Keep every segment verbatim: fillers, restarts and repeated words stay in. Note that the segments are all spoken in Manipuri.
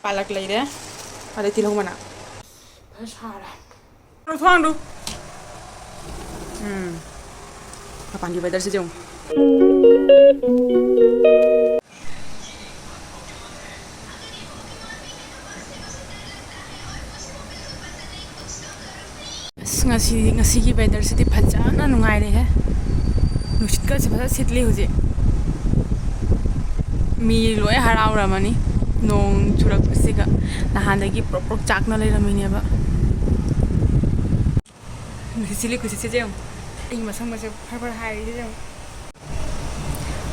ꯄꯥꯂꯛ ꯂꯩꯔꯦ, ꯑꯗꯩ ꯇꯤꯜꯍꯧ ꯃꯅꯥ꯫ ꯐꯖꯅ ꯁꯥꯔꯦ꯫ ꯊꯣꯡꯗꯨ꯫ ꯎꯝ꯫ ꯃꯄꯥꯟꯒꯤ weatherꯁꯤꯗꯤ ꯌꯦꯡꯉꯨ꯫ ꯑꯁ, ꯉꯁꯤ, ꯉꯁꯤꯒꯤ weatherꯁꯤꯗꯤ ꯐꯖꯅ ꯅꯨꯡꯉꯥꯏꯔꯦꯍꯦ꯫ ꯅꯨꯡꯁꯤꯠꯀꯁꯦ ꯐꯖꯅ ꯁꯤꯠꯂꯤ ꯍꯧꯖꯤꯛ꯫ ꯃꯤ ꯂꯣꯏ ꯍꯔꯥꯎꯔꯝꯃꯅꯤ ꯅꯣꯡ ꯆꯨꯔꯛꯄꯁꯤꯒ꯫ ꯅꯍꯥꯟꯗꯒꯤ ꯄ꯭ꯔꯣꯛ ꯄ꯭ꯔꯣꯛ ꯆꯥꯛꯅ ꯂꯩꯔꯝꯃꯤꯅꯦꯕ꯫ ꯅꯨꯡꯁꯤꯠ ꯁꯤꯠꯂꯤ ꯈꯨꯁꯤꯠꯁꯤꯗꯤ ꯌꯦꯡꯉꯨ꯫ ꯑꯩꯒꯤ ꯃꯁꯝꯒꯁꯦ ꯐꯔ ꯐꯔ ꯍꯥꯏꯔꯤꯁꯤꯗꯤ ꯌꯦꯡꯉꯨ꯫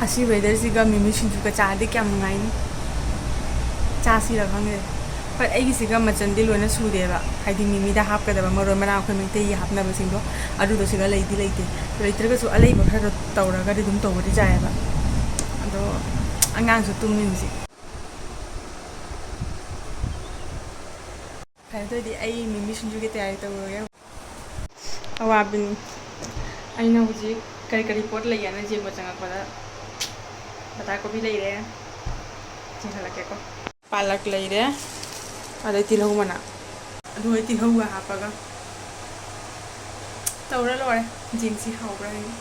ꯑꯁꯤ weatherꯁꯤꯒ ꯃꯤꯃꯤ ꯁꯤꯡꯖꯨꯒ ꯆꯥꯔꯗꯤ ꯀꯌꯥꯝ ꯅꯨꯡꯉꯥꯏꯅꯤ꯫ ꯆꯥꯁꯤꯔ ꯈꯪꯗꯦ꯫ ꯍꯣꯏ, ꯑꯩꯒꯤꯁꯤꯒ ꯃꯆꯜꯗꯤ ꯂꯣꯏꯅ ꯁꯨꯗꯦꯕ, ꯍꯥꯏꯗꯤ ꯃꯤꯃꯤꯗ ꯍꯥꯞꯀꯗꯕ ꯃꯔꯣꯏ ꯃꯔꯥꯡ ꯑꯩꯈꯣꯏ ꯃꯩꯇꯩꯒꯤ ꯍꯥꯞꯅꯕꯁꯤꯡꯗꯣ, ꯑꯗꯨꯗꯣ ꯁꯤꯗ ꯂꯩꯗꯤ ꯂꯩꯇꯦ꯫ ꯂꯩꯇ꯭ꯔꯒꯁꯨ ꯑꯂꯩꯕ ꯈꯔ ꯇꯧꯔꯒꯗꯤ ꯑꯗꯨꯝ ꯇꯧꯕꯗꯤ ꯌꯥꯏꯑꯕ꯫ ꯑꯗꯣ ꯑꯉꯥꯡꯁꯨ ꯇꯨꯝꯃꯤ ꯍꯧꯖꯤꯛ꯫ ꯐꯔꯦ, ꯑꯗꯨ ꯑꯣꯏꯗꯤ ꯑꯩ ꯃꯤꯃꯤ ꯁꯤꯡꯖꯨꯒꯤ ꯇꯌꯥꯔꯤ ꯇꯧꯔꯒꯦ꯫ ꯑꯋꯥꯕꯤꯅꯤ꯫ ꯑꯩꯅ ꯍꯧꯖꯤꯛ ꯀꯔꯤ ꯀꯔꯤ ꯄꯣꯠ ꯂꯩꯒꯦꯅ ꯌꯦꯡꯕ ꯆꯪꯉꯛꯄꯗ, ꯕꯟꯗꯥ ꯀꯣꯕꯤ ꯂꯩꯔꯦ, ꯆꯤꯡꯍꯜꯂꯛꯀꯦꯀꯣ꯫ ꯄꯥꯂꯛ ꯂꯩꯔꯦ, ꯑꯗꯩ ꯇꯤꯜꯍꯧ ꯃꯅꯥ꯫ ꯑꯗꯨꯒ ꯇꯤꯜꯍꯧꯒ ꯍꯥꯞꯄꯒ ꯇꯧꯔ ꯂꯣꯏꯔꯦ꯫ ꯌꯦꯡꯁꯤ ꯍꯥꯎꯕ꯭ꯔꯥ ꯌꯦꯡꯉꯤ꯫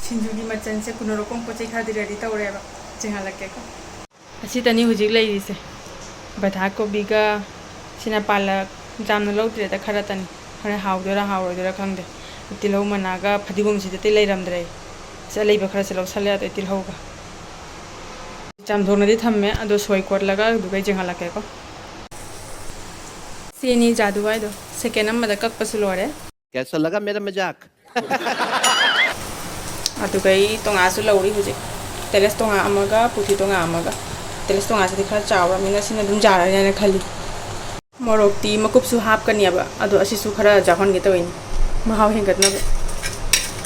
ꯁꯤꯡꯖꯨꯒꯤ ꯃꯆꯜꯁꯦ ꯀꯨꯟꯅꯣꯔꯣꯛꯀꯨꯝ ꯄꯣꯠ ꯆꯩ ꯈꯔꯗꯤ ready ꯇꯧꯔꯦꯕ꯫ ꯆꯤꯡꯍꯜꯂꯛꯀꯦꯀꯣ꯫ ꯑꯁꯤꯇꯅꯤ ꯍꯧꯖꯤꯛ ꯂꯩꯔꯤꯁꯦ꯫ ꯕꯟꯗꯥ ꯀꯣꯕꯤꯒ ꯁꯤꯅ ꯄꯥꯂꯛ, ꯌꯥꯝꯅ ꯂꯧꯗ꯭ꯔꯦꯗ, ꯈꯔꯇꯅꯤ꯫ ꯍꯣꯔꯦꯟ ꯍꯥꯎꯗꯣꯏꯔꯥ ꯍꯥꯎꯔꯣꯏꯗꯣꯏꯔꯥ ꯈꯪꯗꯦ꯫ ꯇꯤꯜꯍꯧ ꯃꯅꯥꯒ ꯐꯗꯤꯒꯣꯝꯁꯤꯗꯤ ꯑꯇꯩ ꯂꯩꯔꯝꯗ꯭ꯔꯦ꯫ ꯁꯤ ꯑꯂꯩꯕ ꯈꯔꯁꯦ ꯂꯧꯁꯜꯂꯦ, ꯑꯗꯩ ꯇꯤꯜꯍꯧꯒ꯫ ꯆꯥꯝꯊꯣꯛꯅꯗꯤ ꯊꯝꯃꯦ, ꯑꯗꯣ ꯁꯣꯏ ꯀꯣꯠꯂꯒ ꯑꯗꯨꯒ ꯆꯤꯡꯍꯜꯂꯛꯀꯦꯀꯣ꯫ ꯁꯤꯅꯤ ꯖꯥꯗꯨ ꯍꯥꯏꯗꯣ꯫ Second ꯑꯃꯗ ꯀꯛꯄꯁꯨ ꯂꯣꯏꯔꯦ꯫ कैसा लगा मेरा मजाक? ꯑꯗꯨꯒ ꯑꯩ ꯇꯣꯉꯥꯁꯨ ꯂꯧꯔꯤ ꯍꯧꯖꯤꯛ꯫ ꯇꯦꯂꯦꯁ ꯇꯣꯉꯥ ꯑꯃꯒ ꯄꯨꯊꯤ ꯇꯣꯉꯥ ꯑꯃꯒ꯫ ꯇꯦꯂꯦꯁ ꯇꯣꯉꯥꯁꯤꯗꯤ ꯈꯔ ꯆꯥꯎꯔꯕꯅꯤꯅ ꯁꯤꯅ ꯑꯗꯨꯝ ꯌꯥꯔꯅꯤ ꯍꯥꯏꯅ ꯈꯜꯂꯤ꯫ ꯃꯣꯔꯣꯛꯇꯤ ꯃꯀꯨꯞꯁꯨ ꯍꯥꯞꯀꯅꯦꯕ, ꯑꯗꯣ ꯑꯁꯤꯁꯨ ꯈꯔ ꯌꯥꯎꯍꯟꯒꯦ ꯇꯧꯔꯤꯅꯤ, ꯃꯍꯥꯎ ꯍꯦꯟꯒꯠꯅꯕ꯫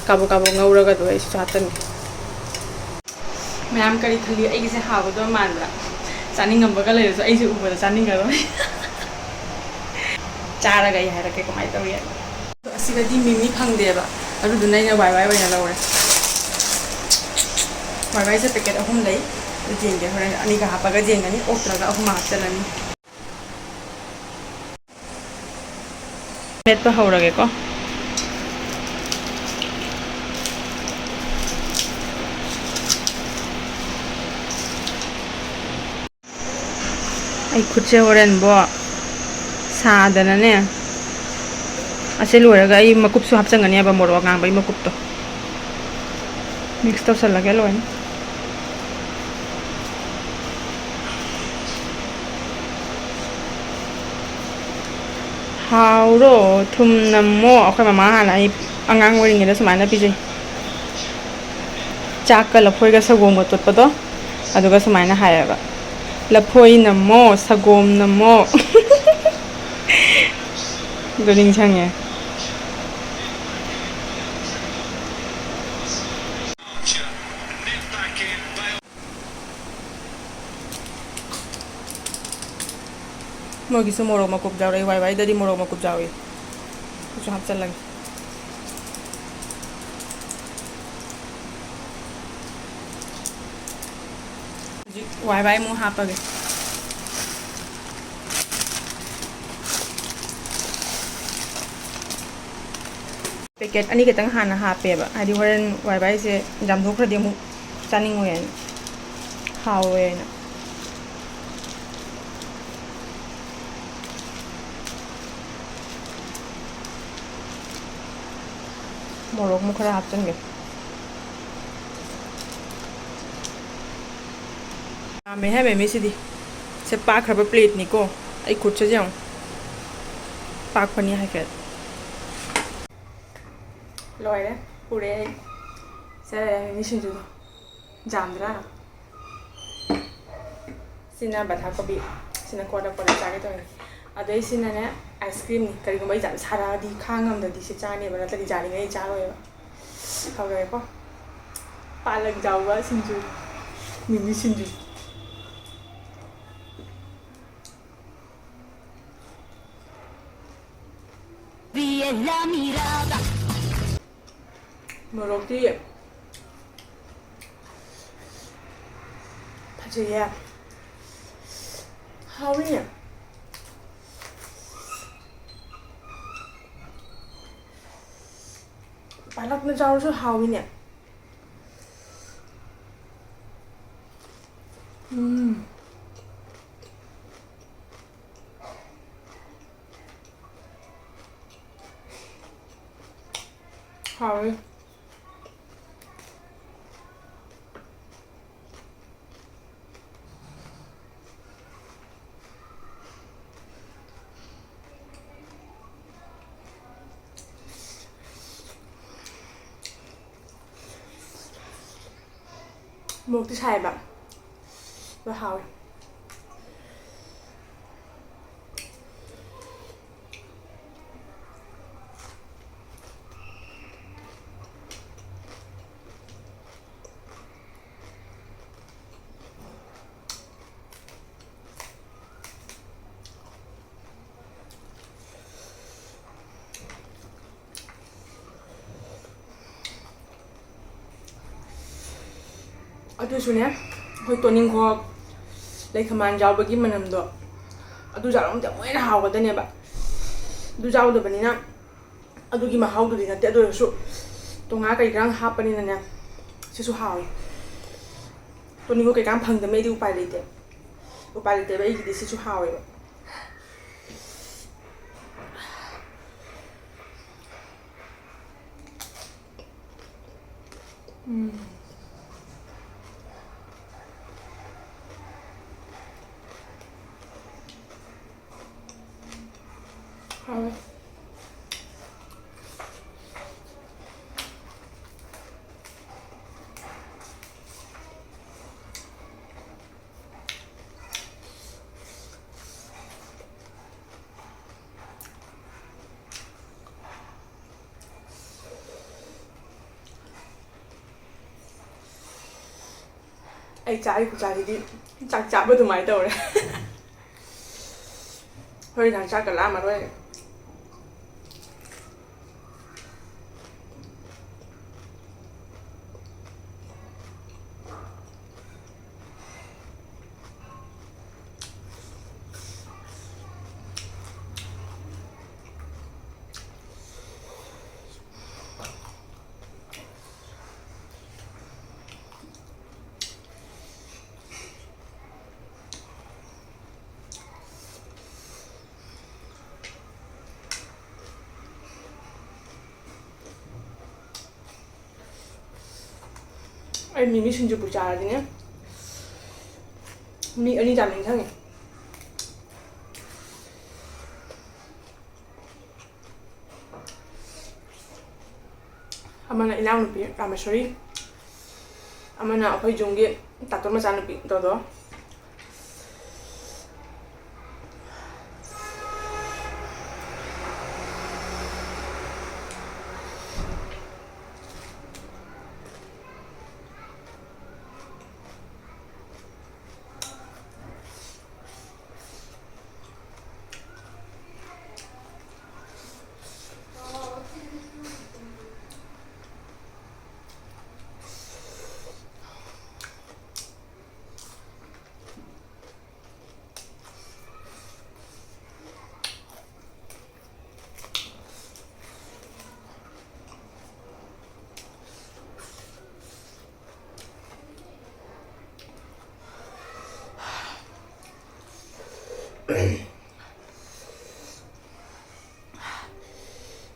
ꯀꯥꯕꯛ ꯀꯥꯕꯛ ꯉꯧꯔꯒ ꯑꯗꯨꯒ ꯑꯩꯁꯨ ꯍꯥꯞꯀꯅꯤ꯫ ꯃꯌꯥꯝ ꯀꯔꯤ ꯈꯜꯂꯤ? ꯑꯩꯒꯤꯁꯦ ꯍꯥꯎꯒꯗꯕ ꯃꯥꯟꯕ꯭ꯔꯥ? ꯆꯥꯅꯤꯡꯉꯝꯕꯒ ꯂꯩꯔꯁꯨ ꯑꯩꯁꯦ ꯎꯕꯗ ꯆꯥꯅꯤꯡꯉꯔꯣꯏ꯫ ꯆꯥꯔꯒ ꯑꯩ ꯍꯥꯏꯔꯛꯀꯦ ꯀꯃꯥꯏꯅ ꯇꯧꯏ ꯍꯥꯏꯕ꯫ ꯑꯗꯣ ꯑꯁꯤꯗꯗꯤ ꯃꯤꯃꯤ ꯐꯪꯗꯦꯕ, ꯑꯗꯨꯗꯨꯅ ꯑꯩꯅ ꯋꯥꯏ ꯋꯥꯏ ꯑꯣꯏꯅ ꯂꯧꯔꯦ꯫ ꯋꯥꯏ ꯋꯥꯏꯁꯦ packet ꯑꯍꯨꯝ ꯂꯩ, ꯑꯗꯨ ꯌꯦꯡꯒꯦ, ꯍꯣꯔꯦꯟ ꯑꯅꯤꯒ ꯍꯥꯞꯄꯒ ꯌꯦꯡꯒꯅꯤ, ꯑꯣꯛꯇ꯭ꯔꯒ ꯑꯍꯨꯝ ꯍꯥꯞꯆꯜꯂꯅꯤ꯫ ꯃꯦꯠꯄ ꯍꯧꯔꯒꯦꯀꯣ꯫ ꯑꯩ ꯈꯨꯠꯁꯦ ꯍꯣꯔꯦꯟꯕꯣ ꯁꯥꯗꯅꯅꯦ, ꯑꯁꯤ ꯂꯣꯏꯔꯒ ꯑꯩ ꯃꯀꯨꯞꯁꯨ ꯍꯥꯞꯆꯟꯒꯅꯦꯕ, ꯃꯣꯔꯣꯛ ꯑꯉꯥꯡꯕꯒꯤ ꯃꯀꯨꯞꯇꯣ꯫ ꯃꯤꯛꯁ ꯇꯧꯁꯜꯂꯒꯦ ꯂꯣꯏꯅ꯫ ꯍꯥꯎꯔꯣ, ꯊꯨꯝ ꯅꯝꯃꯣ꯫ ꯑꯩꯈꯣꯏ ꯃꯃꯥ ꯍꯥꯟꯅ ꯑꯩ ꯑꯉꯥꯡ ꯑꯣꯏꯔꯤꯉꯩꯗ ꯁꯨꯃꯥꯏꯅ ꯄꯤꯖꯩ꯫ ꯆꯥꯛꯀ ꯂꯐꯣꯏꯒ ꯁꯪꯒꯣꯝꯒ ꯇꯣꯠꯄꯗꯣ, ꯑꯗꯨꯒ ꯁꯨꯃꯥꯏꯅ ꯍꯥꯏꯌꯦꯕ, "ꯂꯐꯣꯏ ꯅꯝꯃꯣ, ꯁꯪꯒꯣꯝ ꯅꯝꯃꯣ"꯫ ꯑꯗꯨ ꯅꯤꯡꯁꯤꯡꯉꯦ꯫ ꯃꯣꯏꯒꯤꯁꯨ ꯃꯣꯔꯣꯛ ꯃꯀꯨꯞ ꯌꯥꯎꯔꯛꯏ, ꯋꯥꯏ ꯋꯥꯏꯗꯗꯤ ꯃꯣꯔꯣꯛ ꯃꯀꯨꯞ ꯌꯥꯎꯏ꯫ ꯑꯗꯨꯁꯨ ꯍꯥꯞꯆꯜꯂꯒꯦ꯫ ꯍꯧꯖꯤꯛ ꯋꯥꯏ ꯋꯥꯏ ꯑꯃꯨꯛ ꯍꯥꯞꯄꯒꯦ꯫ ꯄꯦꯀꯦꯠ ꯑꯅꯤ ꯈꯛꯇꯪ ꯍꯥꯟꯅ ꯍꯥꯞꯄꯦꯕ, ꯍꯥꯏꯗꯤ ꯍꯣꯔꯦꯟ ꯋꯥꯏ ꯋꯥꯏꯁꯦ ꯌꯥꯝꯊꯣꯛꯈ꯭ꯔꯗꯤ ꯑꯃꯨꯛ ꯆꯥꯅꯤꯡꯉꯣꯏ ꯍꯥꯏꯅ, ꯍꯥꯎꯔꯣꯏ ꯍꯥꯏꯅ꯫ ꯃꯣꯔꯣꯛ ꯑꯃꯨꯛ ꯈꯔ ꯍꯥꯞꯆꯤꯟꯒꯦ꯫ ꯌꯥꯝꯃꯦ ꯍꯥꯏꯕ ꯃꯤꯁꯤꯗꯤ꯫ ꯁꯦ ꯄꯥꯛꯈ꯭ꯔꯕ ꯄ꯭ꯂꯦꯠꯅꯤꯀꯣ꯫ ꯑꯩ ꯈꯨꯠꯁꯦ ꯌꯦꯡꯉꯨ꯫ ꯄꯥꯛꯄꯅꯤ ꯍꯥꯏꯐꯦꯠ꯫ ꯂꯣꯏꯔꯦ꯫ ꯄꯨꯔꯦ ꯑꯩ꯫ ꯁꯦ ꯂꯩꯔꯦ ꯃꯤꯃꯤ ꯁꯤꯡꯖꯨꯗꯣ꯫ ꯌꯥꯝꯗ꯭ꯔꯥ? ꯁꯤꯅ ꯕꯟꯙꯀꯣꯕꯤ꯫ ꯁꯤꯅ ꯀꯣꯟꯅ ꯀꯣꯟꯅ ꯆꯥꯒꯦ ꯇꯧꯔꯤꯅꯤ꯫ ꯑꯗꯩ ꯁꯤꯅꯅꯦ ꯑꯥꯏꯁ ꯀ꯭ꯔꯤꯝꯅꯤ꯫ ꯀꯔꯤꯒꯨꯝꯕ ꯑꯩ ꯌꯥꯝ ꯁꯥꯔꯛꯑꯗꯤ ꯈꯥꯡ ꯉꯝꯗ꯭ꯔꯗꯤ ꯁꯤ ꯆꯥꯅꯦꯕ, ꯅꯠꯇ꯭ꯔꯗꯤ ꯌꯥꯔꯤꯉꯩ ꯑꯩ ꯆꯥꯔꯣꯏꯕ꯫ ꯍꯧꯔꯒꯦꯀꯣ꯫ ꯄꯥꯂꯛ ꯌꯥꯎꯕ ꯁꯤꯡꯖꯨ꯫ ꯃꯤꯃꯤ ꯁꯤꯡꯖꯨ꯫ ꯃꯣꯔꯣꯛꯇꯤ ꯐꯖꯩꯌꯦ꯫ ꯍꯥꯎꯋꯤꯅꯦ꯫ ꯀꯂꯛꯅ ꯆꯥꯎꯔꯁꯨ ꯍꯥꯎꯋꯤꯅꯦ꯫ ꯎꯝ꯫ ꯍꯥꯎꯋꯦ꯫ ꯃꯣꯔꯣꯛꯇꯤ ꯁꯥꯏꯌꯦꯕ, ꯑꯗꯣ ꯍꯥꯎꯋꯦ꯫ ꯑꯗꯨꯁꯨꯅꯦ, ꯑꯩꯈꯣꯏ ꯇꯣꯅꯤꯡꯈꯣꯛ, ꯂꯩ ꯈꯃꯥꯟ ꯌꯥꯎꯕꯒꯤ ꯃꯅꯝꯗꯣ, ꯑꯗꯨ ꯌꯥꯎꯔꯝꯗꯤ ꯑꯃꯨꯛ ꯍꯦꯟꯅ ꯍꯥꯎꯒꯗꯅꯦꯕ꯫ ꯑꯗꯨ ꯌꯥꯎꯗꯕꯅꯤꯅ ꯑꯗꯨꯒꯤ ꯃꯍꯥꯎꯗꯨꯗꯤ ꯅꯠꯇꯦ, ꯑꯗꯨ ꯑꯣꯏꯔꯁꯨ ꯇꯣꯉꯥ ꯀꯩ ꯀꯔꯥꯡ ꯍꯥꯞꯄꯅꯤꯅꯅꯦ, ꯁꯤꯁꯨ ꯍꯥꯎꯋꯤ꯫ ꯇꯣꯅꯤꯡꯈꯣꯛ ꯀꯩꯀꯥ ꯐꯪꯗꯕꯅꯤꯅ ꯑꯩꯗꯤ ꯎꯄꯥꯏ ꯂꯩꯇꯦ꯫ ꯎꯄꯥꯏ ꯂꯩꯇꯦꯕ, ꯑꯩꯒꯤꯗꯤ ꯁꯤꯁꯨ ꯍꯥꯎꯋꯦꯕ꯫ ꯎꯝ꯫ ꯍꯥꯎꯋꯦ꯫ ꯑꯩ ꯆꯥꯔꯤ ꯈꯨꯆꯥꯁꯤꯗꯤ ꯆꯥꯛ ꯆꯥꯕ ꯑꯗꯨꯃꯥꯏꯅ ꯇꯧꯔꯦ꯫ ꯍꯣꯔꯦꯟ ꯅꯨꯡꯗꯥꯡ ꯆꯥꯛꯀ ꯂꯥꯝꯃꯔꯣꯏ꯫ ꯑꯩ ꯃꯤꯃꯤ ꯁꯤꯡꯖꯨꯕꯨ ꯆꯥꯔꯗꯤꯅꯦ, ꯃꯤ ꯑꯅꯤ ꯆꯥꯅ ꯅꯤꯡꯁꯤꯡꯉꯦ꯫ ꯑꯃꯅ ꯏꯅꯥꯎꯅꯨꯄꯤ ꯔꯥꯃꯦꯁꯣꯔꯤ, ꯑꯃꯅ ꯑꯩꯈꯣꯏ ꯌꯨꯝꯒꯤ ꯇꯥꯇꯣꯟ ꯃꯆꯥꯅꯨꯄꯤ ꯗꯣꯗꯣ꯫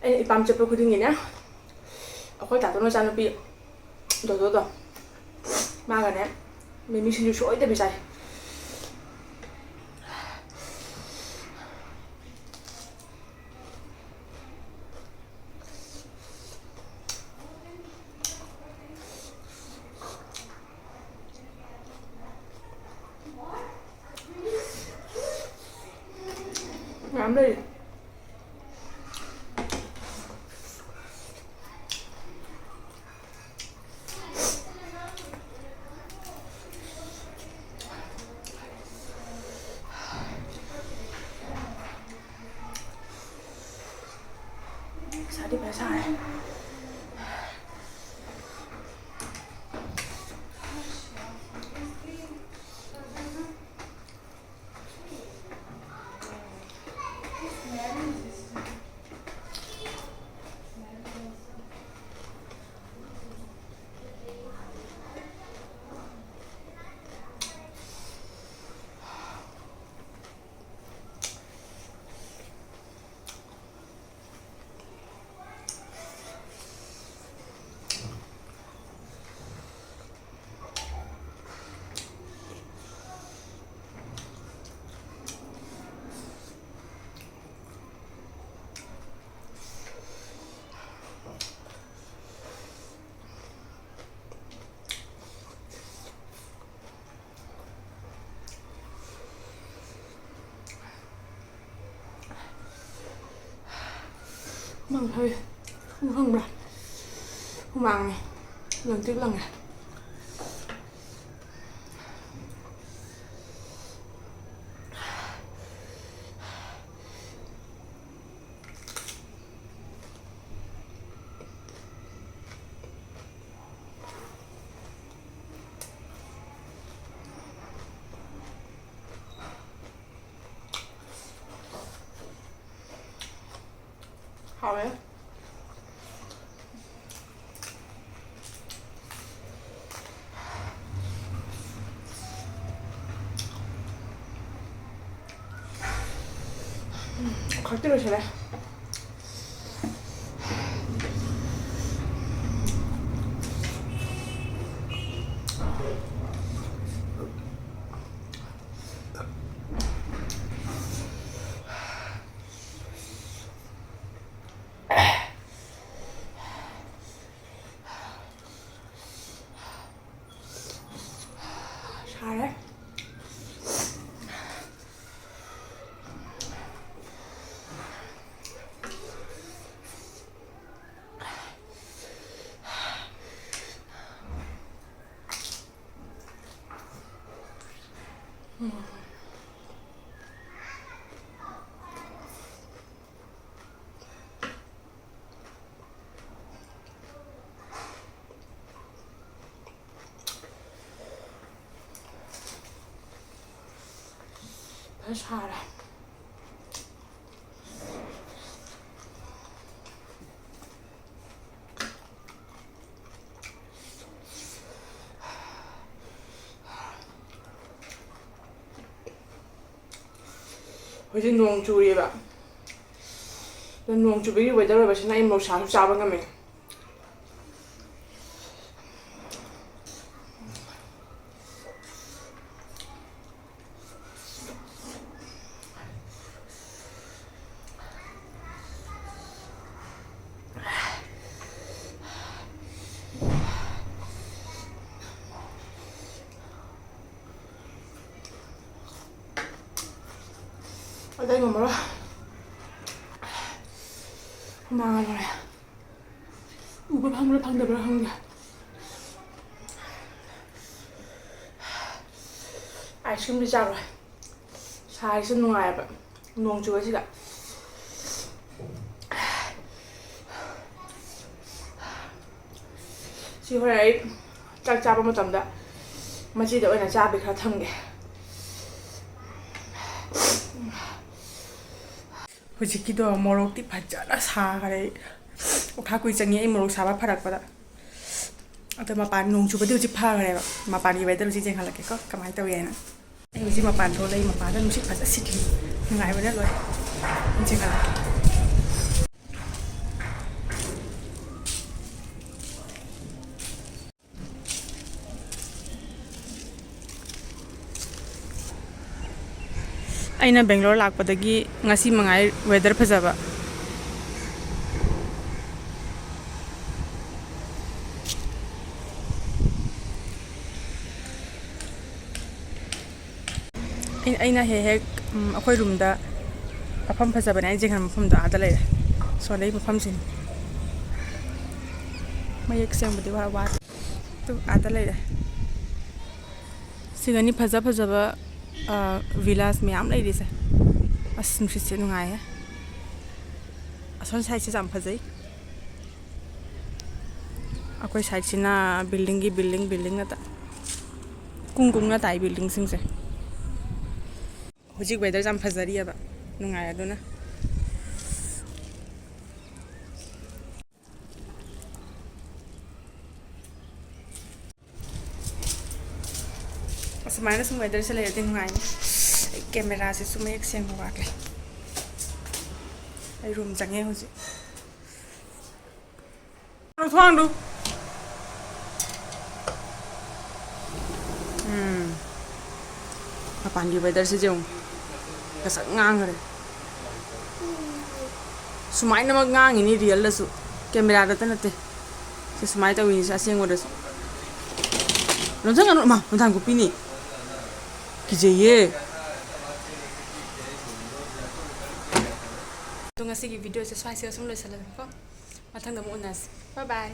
ꯑꯩꯅ ꯏꯄꯥꯝ ꯆꯠꯄ ꯈꯨꯗꯤꯡꯒꯤꯅꯦ, ꯑꯩꯈꯣꯏ ꯇꯥꯇꯣꯟ ꯃꯆꯥꯅꯨꯄꯤ ꯗꯣꯗꯣꯗꯣ, ꯃꯥꯒꯅꯦ ꯃꯤꯃꯤ ꯁꯤꯡꯖꯨ ꯁꯣꯏꯗꯕꯤ ꯆꯥꯏ꯫ ꯃꯌꯥꯝ ꯂꯩꯔꯤ꯫ ꯁꯥꯗꯤ ꯐꯖ ꯁꯥꯔꯦ꯫ ꯃꯪ ꯐꯩ꯫ ꯈꯪꯕ꯭ꯔꯥ? ꯍꯨꯃꯥꯡꯅꯦ꯫ ꯂꯪꯇ꯭ꯔꯤꯛ ꯂꯪꯉꯦ꯫ ꯍꯥꯎꯋꯦ꯫ ꯎꯝ, ꯈꯛꯇꯤ ꯂꯣꯏꯁꯤꯜꯂꯦ꯫ ꯁꯥꯔꯦ꯫ ꯐꯖꯅ ꯁꯥꯔꯦ꯫ ꯍꯧꯖꯤꯛ ꯅꯣꯡ ꯆꯨꯔꯤꯑꯕ꯫ ꯑꯗꯣ ꯅꯣꯡ ꯆꯨꯕꯒꯤ weather ꯑꯣꯏꯕꯁꯤꯅ ꯑꯩ ꯃꯣꯔꯣꯛ ꯁꯥꯕꯁꯨ ꯆꯥꯕ ꯉꯝꯃꯦ꯫ ꯑꯗꯩ ꯉꯝꯃꯔꯣꯏ꯫ ꯍꯨꯃꯥꯡꯅ ꯂꯣꯏꯔꯦ꯫ ꯎꯕ ꯐꯪꯕ꯭ꯔꯥ ꯐꯪꯗꯕ꯭ꯔꯥ ꯈꯪꯗꯦ꯫ ꯑꯥꯏꯁ ꯀ꯭ꯔꯤꯝꯗꯤ ꯆꯥꯔꯣꯏ꯫ ꯁꯥꯔꯤꯁꯦ ꯅꯨꯡꯉꯥꯏꯌꯦꯕ ꯅꯣꯡ ꯆꯨꯕꯁꯤꯗ꯫ ꯁꯤ ꯍꯣꯔꯦꯟ ꯑꯩ ꯆꯥꯛ ꯆꯥꯕ ꯃꯇꯝꯗ ꯃꯆꯤꯗ ꯑꯣꯏꯅ ꯆꯥꯕꯤ ꯈꯔ ꯊꯝꯒꯦ꯫ ꯍꯧꯖꯤꯛꯀꯤꯗꯣ ꯃꯣꯔꯣꯛꯇꯤ ꯐꯖꯅ ꯁꯥꯈꯔꯦ꯫ ꯑꯣꯈꯥ ꯀꯨꯏ ꯆꯪꯉꯤ ꯑꯩ ꯃꯣꯔꯣꯛ ꯁꯥꯕ ꯐꯔꯛꯄꯗ꯫ ꯑꯗꯣ ꯃꯄꯥꯟ ꯅꯣꯡ ꯆꯨꯕꯗꯤ ꯍꯧꯖꯤꯛ ꯐꯈ꯭ꯔꯦꯕ꯫ ꯃꯄꯥꯟꯒꯤ weather ꯍꯧꯖꯤꯛ ꯌꯦꯡꯍꯜꯂꯛꯀꯦꯀꯣ, ꯀꯃꯥꯏꯅ ꯇꯧꯏ ꯍꯥꯏꯅ꯫ ꯑꯩ ꯍꯧꯖꯤꯛ ꯃꯄꯥꯟ ꯊꯣꯛꯂꯛꯏ, ꯃꯄꯥꯟꯗ ꯅꯨꯡꯁꯤꯠ ꯐꯖ ꯁꯤꯠꯂꯤ, ꯅꯨꯡꯉꯥꯏꯕꯅ ꯂꯣꯏ꯫ ꯌꯦꯡꯍꯜꯂꯛꯀꯦ꯫ ꯑꯩꯅ ꯕꯦꯡꯒ꯭ꯂꯣꯔ ꯂꯥꯛꯄꯗꯒꯤ ꯉꯁꯤ ꯃꯉꯥꯏ weather ꯐꯖꯕ꯫ ꯑꯩ-, ꯑꯩꯅ ꯍꯦꯛ ꯍꯦꯛ, ꯎꯝ, ꯑꯩꯈꯣꯏ ꯔꯨꯝꯗ ꯃꯐꯝ ꯐꯖꯕꯅꯦ ꯑꯩꯅ ꯌꯦꯡꯍꯟꯕ ꯃꯐꯝꯗꯣ ꯑꯥꯗ ꯂꯩꯔꯦ꯫ ꯁꯣꯟꯗꯩ ꯃꯐꯝꯁꯤꯅꯤ꯫ ꯃꯌꯦꯛ ꯁꯦꯡꯕꯗꯤ ꯋꯥ-, ꯋꯥꯠꯂꯤ꯫ ꯇꯨ ꯑꯥꯗ ꯂꯩꯔꯦ꯫ ꯁꯤꯗꯅꯤ ꯐꯖ ꯐꯖꯕ, ꯑ, villas ꯃꯌꯥꯝ ꯂꯩꯔꯤꯁꯦ꯫ ꯑꯁ, ꯅꯨꯡꯁꯤꯠꯁꯦ ꯅꯨꯡꯉꯥꯏꯍꯦ꯫ ꯑꯁꯣꯝ sideꯁꯦ ꯌꯥꯝ ꯐꯖꯩ꯫ ꯑꯩꯈꯣꯏ sideꯁꯤꯅ buildingꯒꯤ building, building ꯉꯥꯛꯇ꯫ ꯀꯨꯡ ꯀꯨꯡꯅ ꯇꯥꯏ buildingꯁꯤꯡꯁꯦ꯫ ꯍꯧꯖꯤꯛ weatherꯁꯦ ꯌꯥꯝ ꯐꯖꯔꯤꯑꯕ, ꯅꯨꯡꯉꯥꯏ ꯑꯗꯨꯅ꯫ ꯑꯁꯨꯃꯥꯏꯅ ꯁꯨꯝ weatherꯁꯦ ꯂꯩꯔꯗꯤ ꯅꯨꯡꯉꯥꯏꯅꯤ꯫ ꯑꯩ cameraꯁꯤꯁꯨ ꯃꯌꯦꯛ ꯁꯦꯡꯕ ꯋꯥꯠꯂꯦ꯫ ꯑꯩ room ꯆꯪꯉꯦ ꯍꯧꯖꯤꯛ꯫ ꯊꯣꯡꯗꯨ꯫ ꯎꯝ꯫ ꯃꯄꯥꯟꯒꯤ weatherꯁꯦ ꯌꯦꯡꯉꯨ꯫ ꯉꯁꯛ ꯉꯥꯡꯈ꯭ꯔꯦ꯫ ꯁꯨꯃꯥꯏꯅꯃꯛ ꯉꯥꯡꯉꯤꯅꯤ realꯗꯁꯨ꯫ Cameraꯗꯇ ꯅꯠꯇꯦ꯫ ꯁꯤ ꯁꯨꯃꯥꯏꯅ ꯇꯧꯋꯤꯅꯤ ꯁꯤ ꯑꯁꯦꯡꯕꯗꯁꯨ꯫ ꯂꯣꯟꯁꯪ ꯀꯅꯨ, ꯃꯥ, ꯃꯣꯟꯊꯥꯡ ꯀꯨꯞꯄꯤꯅꯤ꯫ ꯀꯤꯖꯩꯌꯦ꯫ ꯑꯗꯣ ꯉꯁꯤꯒꯤ video ꯁꯦ ꯁ꯭ꯋꯥꯏꯁꯤꯒ ꯁꯨꯝ ꯂꯣꯏꯁꯤꯜꯂꯒꯦꯀꯣ꯫ ꯃꯊꯪꯗ ꯑꯃꯨꯛ ꯎꯅꯁꯤ꯫ Bye bye꯫